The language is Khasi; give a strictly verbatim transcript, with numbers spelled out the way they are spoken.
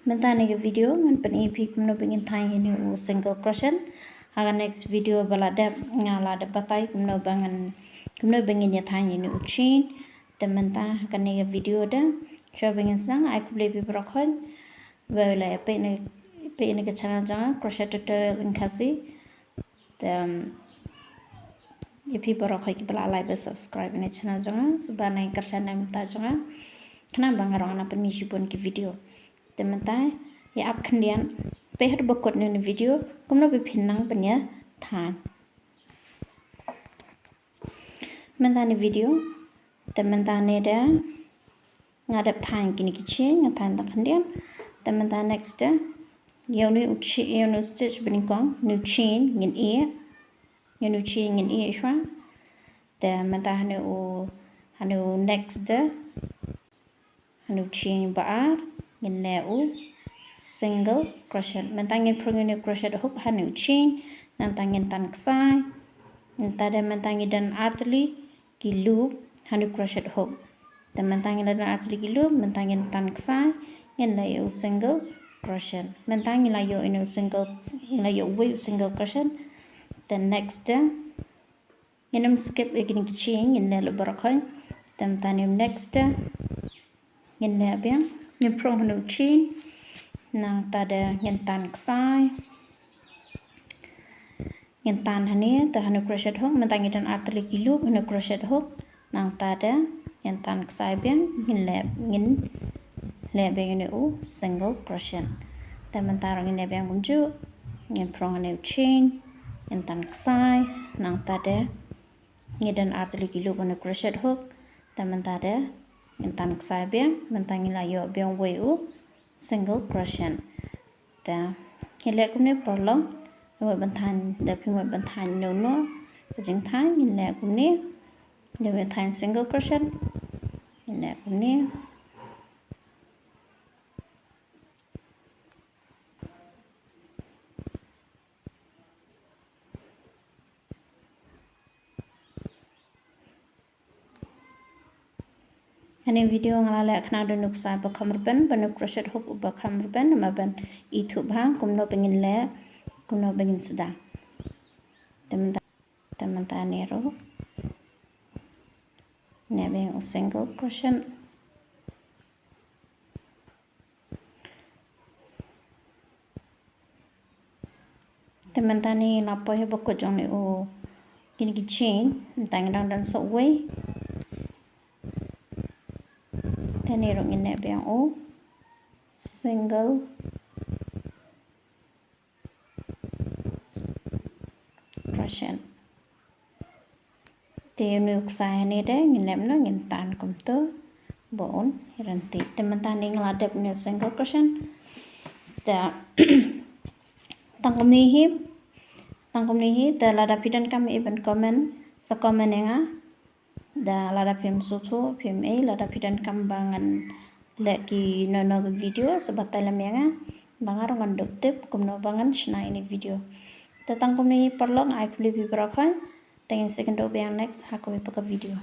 Mynta ne ka video ngan pyni phi kumno ba ngin thaiñ ïa une u single crochet. Ha ka next video ba la dep nga la dep batai kumno ba ngan, kumno ba ngin ïa thaiñ ïa une u chain. Te mynta ha kane ka video da shuwa ba ngin sdang, ai khublei phi baroh khoit ba la ïa peit ïa ka channel jong nga, Crochet Tutorial in Khasi. Te ïa phi baroh khoit kiba la like bad subscribe ïa ine i channel jong nga, sngewbha nang kyrshan ïa i mynta jong nga, khnang ba nga ruh ngan pynmih shibun ki video. Te mynta ïa ap khyndiat, peit haduh ba kut ïa ine i video kumno ba phin nang pynïa thaiñ. Mynta ïa ine i video, te mynta ïa ine da nga dep thaiñ kine ki chain, nga thaiñ tang khyndiat. Te mynta next da ïa une u chain, ïa une u stitch banyngkong, une u chain ngin ïeh, ïa une u chain ngin ïeh shuwa. Te mynta ha une u, ha une u next da, ha une u chain ba ar ngin leh u single crochet. Mynta ngin phrung ïa une u crochet hook ha une u chain, nangta ngin tan ksai. Mynta da mynta ngi don artylli ki loop ha une u crochet hook. Te mynta ngi la don artylli ki loop, mynta ngin tan ksai, ngin leh ïa u single crochet. Mynta ngi la ïoh ïa une u single, ngi la ïoh uwei u single crochet. Te next da ngin ym skip ïa kine ki chain, ngin leh lypa baroh khoit. Te mynta ïa une u next da ngin leh biang, ngin phrung ha une u chain, nangta da ngin tan ksai. Ngin tan ha une, te ha une u crochet hook, mynta ngi don artylli ki loop ha une u crochet hook, nangta da ngin tan ksai biang, ngin leh, ngin leh biang ïa une u single crochet. Te mynta ruh ngin leh biang kumjuh, ngin phrung ha une u chain, ngin tan ksai, nangta da ngi don artylli ki loop ha une u crochet hook, te mynta da ngin tan ksai biang, mynta ngi la ïoh biang uwei u single crochet. Te ngin leh kumne paralok, da mut ban thaiñ, da phi mut ban thaiñ ïa une u, ka jingthaiñ ngin leh kumne, da mut thaiñ single crochet, ngin leh kumne. Ha une u video nga la leh khnang da une u ksai ba kham rben, ba une u crochet hook uba kham rben, namar ban ithuh bha kumno ba ngin leh, kumno ba ngin sdang. Te mynta, te mynta une ruh leh biang u single crochet. Te mynta une la poi ha ba kut jong une u, kine ki chain, mynta ngi dang don sa uwei. Te une ruh ngin leh biang u single crochet. Te une u ksai ha une de ngin leh kumno, ngin tan kumto ba un ïaryntih. Te mynta une nga la dep une u single crochet. Te tang kumne hi, tang kumne hi, te lada phi donkam ïa ban comment, sa comment ïa nga. Da lada phim sngewthuh, phim ei, lada phi donkam ba ngan leh kino kino ki video, sa batai lem ïa nga, ba nga ruh ngan dup tip kumno ba ngan shna ïa ine i video. Te tang kumne hi paralok, nga ai khublei phi baroh khoit. Te ngin sa ïakynduh biang next ha kawei pat ka video.